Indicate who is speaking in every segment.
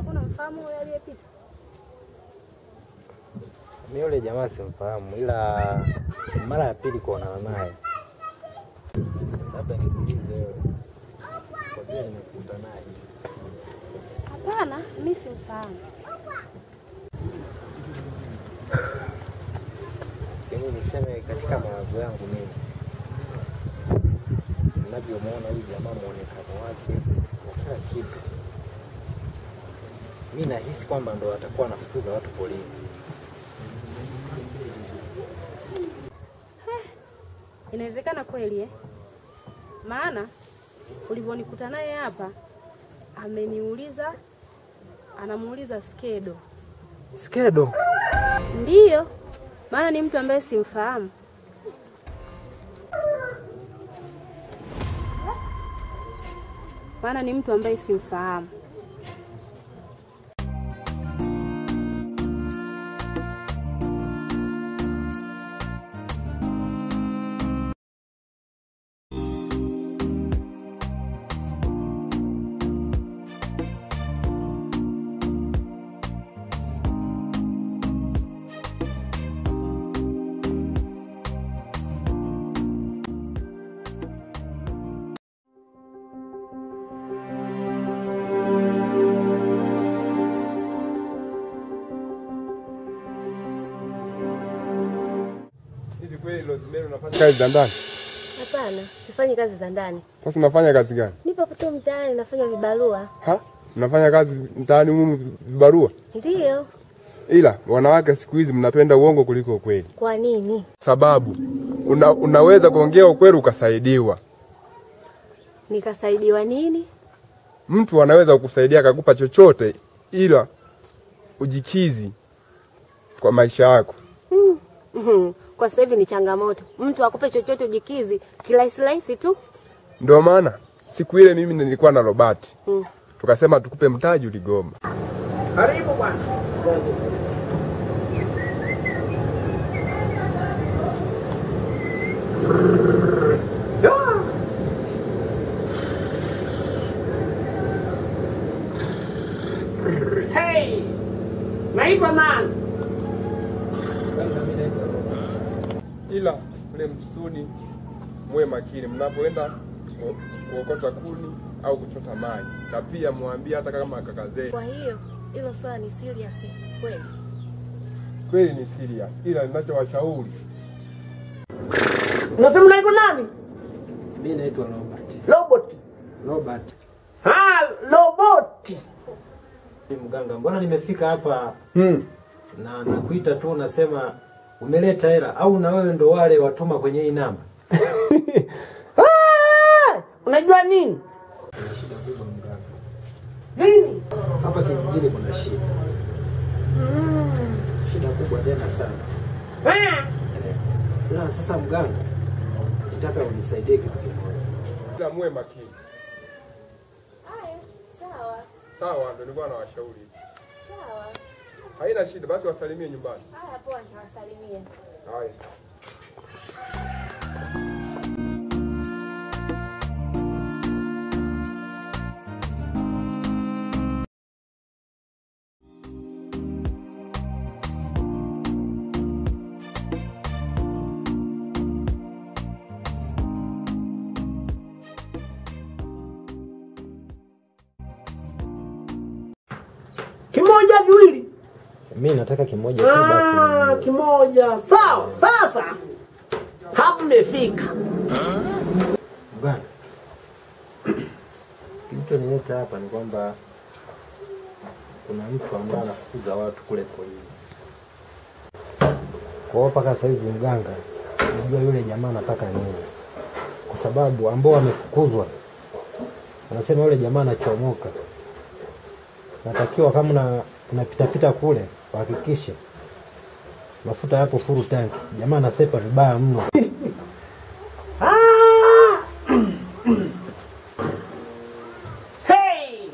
Speaker 1: Ulikuwa unamfahamu yule aliyepita?
Speaker 2: Mimi yule jamaa simfahamu, ila mara ya pili kuonana naye. Labda nikuulize wewe, kwa vile nimekuta naye.
Speaker 1: Hapana, mimi simfahamu.
Speaker 2: Yaani niseme katika mawazo yangu mimi, ninavyomuona huyu jamaa, muonekano wake na kila kitu, mimi nahisi kwamba ndo atakuwa anafukuza watu polini.
Speaker 1: Inawezekana kweli eh? Maana ulivyonikuta naye hapa ameniuliza, anamuuliza Skedo.
Speaker 2: Skedo?
Speaker 1: Ndiyo, maana ni mtu ambaye simfahamu. Maana ni mtu ambaye simfahamu.
Speaker 3: Kazi za ndani?
Speaker 4: Hapana, sifanyi kazi za ndani.
Speaker 3: Sasa unafanya kazi gani?
Speaker 4: Nipo tu mtaani nafanya vibarua.
Speaker 3: Ha? Unafanya kazi mtaani humu vibarua?
Speaker 4: Ndiyo.
Speaker 3: Ila wanawake siku hizi mnapenda uongo kuliko ukweli.
Speaker 4: Kwa nini?
Speaker 3: Sababu unaweza kuongea ukweli ukasaidiwa.
Speaker 4: Nikasaidiwa nini?
Speaker 3: Mtu anaweza kukusaidia akakupa chochote ila ujikizi kwa maisha yako.
Speaker 4: Kwa sasa hivi ni changamoto. Mtu akupe chochote ujikizi kirahisi rahisi tu.
Speaker 3: Ndio maana siku ile mimi nilikuwa na Robert. Tukasema tukupe mtaji, uligoma.
Speaker 5: Karibu bwana. Hey! Naitwa nani?
Speaker 3: Ila kule msituni muwe makini mnapoenda kuokota kuni au kuchota maji, na pia muambie hata kama kaka zenu.
Speaker 4: Kwa hiyo hilo swala ni serious kweli?
Speaker 3: Kweli ni serious, ila ninachowashauri.
Speaker 5: Unasema unaitwa nani?
Speaker 2: Mimi naitwa Robert.
Speaker 5: Robert.
Speaker 2: Robert.
Speaker 5: Ah, Robert.
Speaker 2: Ni mganga, mbona nimefika hapa na nakuita tu unasema umeleta hela, au na wewe ndo wale watuma kwenye hii namba?
Speaker 5: Ah, unajua nini?
Speaker 2: Kuna shida kubwa mganga.
Speaker 5: Nini?
Speaker 2: Hapa kijijini kuna shida. Shida kubwa tena sana. Na sasa mganga, nitaka unisaidie kitu kimoja.
Speaker 3: Ila muwe makini.
Speaker 4: Haya, sawa.
Speaker 3: Sawa, ndo nilikuwa nawashauri.
Speaker 4: Sawa.
Speaker 3: Haina shida, basi wasalimie nyumbani.
Speaker 4: Haya poa, nitawasalimia.
Speaker 3: Haya.
Speaker 5: Kimoja viwili.
Speaker 2: Mimi nataka kimoja tu basi.
Speaker 5: Ah, kimoja. Sawa. Sasa hapo nimefika.
Speaker 2: Mganga, kilichonileta hapa ni kwamba kuna mtu ambaye anafukuza watu kule polini. Kwa hiyo mpaka sasa hivi mganga, unajua yule jamaa anataka nini? Kwa sababu ambao wamefukuzwa anasema yule jamaa anachomoka. Natakiwa kama unapita pita kule uhakikishe mafuta yapo full tank. Jamaa anasepa vibaya mno.
Speaker 5: Ah! Hey!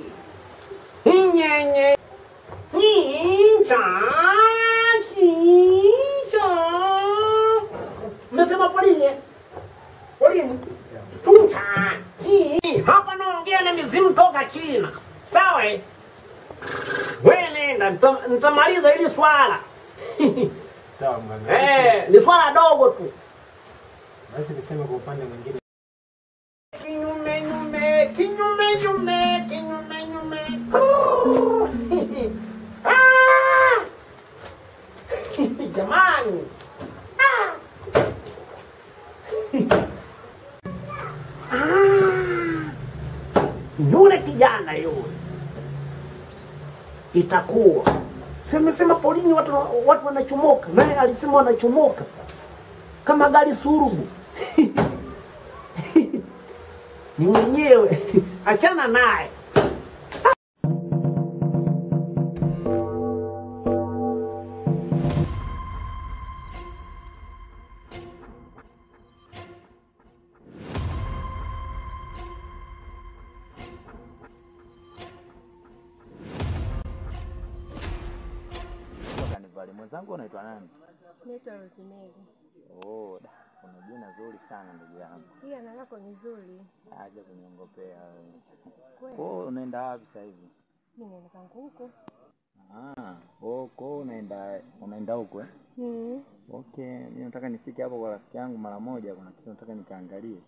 Speaker 5: Nyenye. Ninja. Ninja. Mmesema polini? Polini? Tunta. Hapa naongea na mizimu toka China. Sawa eh? Nitamaliza hili swala.
Speaker 2: Sawa mganga.
Speaker 5: Ni swala dogo tu.
Speaker 2: Basi niseme kwa upande mwingine.
Speaker 5: Kinyume nyume, kinyume nyume, kinyume nyume. Ah! Jamani. Ah! Ah! Yule kijana yule. Itakuwa sema polini watu wanachomoka, naye alisema wanachomoka kama gari surubu. Ni mwenyewe, achana naye.
Speaker 6: Mwenzangu unaitwa nani?
Speaker 1: Naitwa Rosemary.
Speaker 6: Oh, una jina zuri sana ndugu yangu.
Speaker 1: Pia na lako ni zuri.
Speaker 6: Acha kuniongopea wewe. Kwa unaenda wapi sasa hivi?
Speaker 1: Mimi naenda kangu huko.
Speaker 6: Ah, oh, unaenda huko eh?
Speaker 1: Mm.
Speaker 6: Okay, mimi nataka nifike hapo kwa rafiki yangu mara moja, kuna kitu nataka nikaangalie.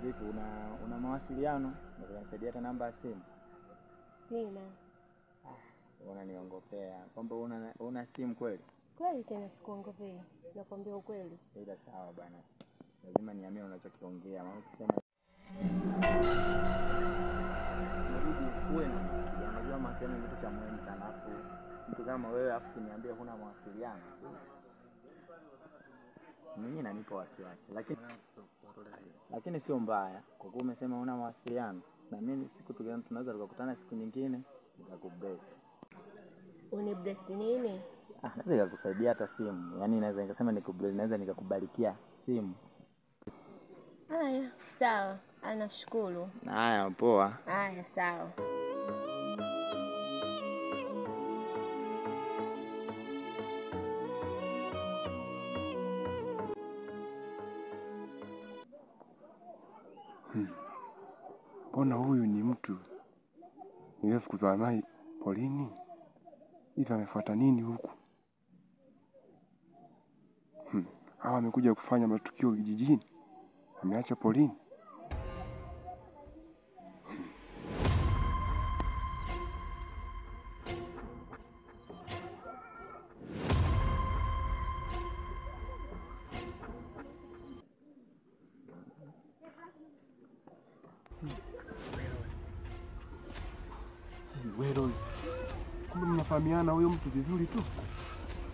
Speaker 6: Vipi una mawasiliano? Nataka nisaidia hata namba ya simu.
Speaker 1: Sina.
Speaker 6: Unaniongopea kwamba una simu kweli?
Speaker 1: Kweli tena sikuongopea. Nakwambia ukweli.
Speaker 6: Ila sawa bana. Lazima niamini unachokiongea. Maana ukisema inabidi uwe na mawasiliano. Unajua mawasiliano ni kitu cha muhimu sana. Alafu mtu kama wewe alafu kuniambia huna mawasiliano. Mimi nanipa wasiwasi. Lakini sio mbaya kwa kuwa umesema huna mawasiliano. Na mimi siku tunaweza tukakutana siku nyingine nikakubless.
Speaker 1: Unibless nini?
Speaker 6: Ah, naweza nikakusaidia hata simu. Yaani naweza nikasema nikubless, naweza nikakubarikia simu.
Speaker 1: Haya, sawa. Anashukuru.
Speaker 6: Haya, poa.
Speaker 1: Haya, sawa.
Speaker 3: Mbona huyu ni mtu niliyefukuzwa naye polini? Hivi amefuata nini huku? Hawa amekuja kufanya matukio kijijini, ameacha polini. Kumbe mnafahamiana huyo mtu vizuri tu.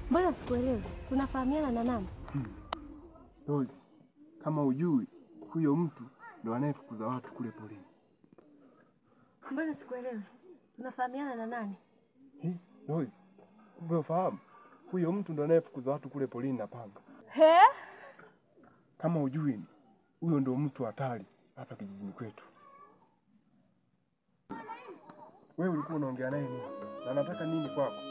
Speaker 1: Mbona sikuelewi? Tunafahamiana na nani?
Speaker 3: Rose, kama hujui huyo mtu ndo anayefukuza watu kule polini.
Speaker 1: Mbona sikuelewi? Tunafahamiana na nani?
Speaker 3: Rose, kumbe ufahamu huyo mtu ndo anayefukuza watu kule polini na panga.
Speaker 1: He?
Speaker 3: Kama hujui huyo ndo mtu hatari hapa kijijini kwetu. Wewe ulikuwa unaongea naye nini? Na nataka nini kwako?